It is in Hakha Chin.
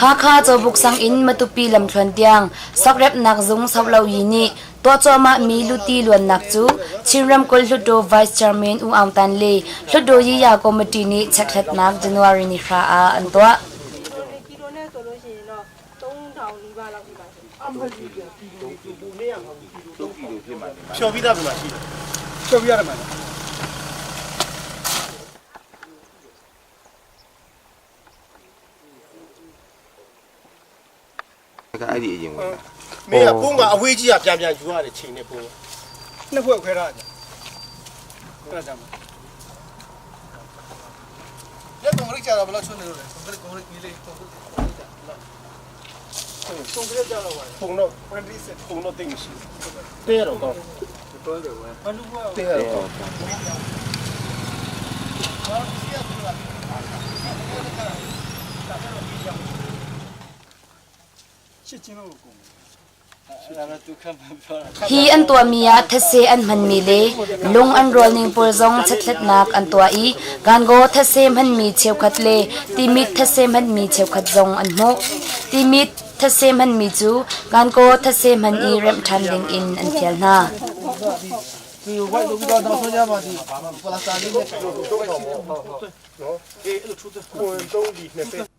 Hakha Cawbuk sang in Matupi lamthluan tiang sokremhnak zung Sohloyi nih tuah cuahmahmi luti luannak cu Chin ramkulh Hluttaw Vice Chairman U Aung Tan le Hluttaw Yiya Committee nih chekhlatnak January ni hra ah an tuah. အဲ့ဒီအရင်ဝင်တာ မင်းကပုံကအဝေးကြီးကပြန်ပြန်ယူရတယ်ချိန်နေပုံ နှစ်ဖွဲ့ခွဲထားတယ်အဲ့ဒါကြောင့် လက်ကွန်ကရစ်ကြတော့ဘယ်လောက်ချွတ်နေလို့လဲကွန်ကရစ်ကွန်ကရစ်ဒီလေးကွန်ကရစ် ကွန်ကရစ်ကြတော့ပါ ပုံတော့ ကွန်ကရစ်ဆက် ပုံတော့တိတ်မရှိဘူးတဲရတော့ကောင်း မလူက တဲရတော့ကောင်း ချစ်ချင်းလို့ကုန် Hi an tuahmi ah thetse an hmanmi le lung an rawlning pawl zong chekhlatnak an tuah i Gangaw thetse hmanmi cheukhat le Timit thetse hmanmi cheukhat zong an hmuh. Timit thetse hmanmi cu Gangaw thetse hman i remh ṭhan ding in an fial hna. နော်အေးအဲ့လိုထူးတဲ့ခွန်3ဒီ20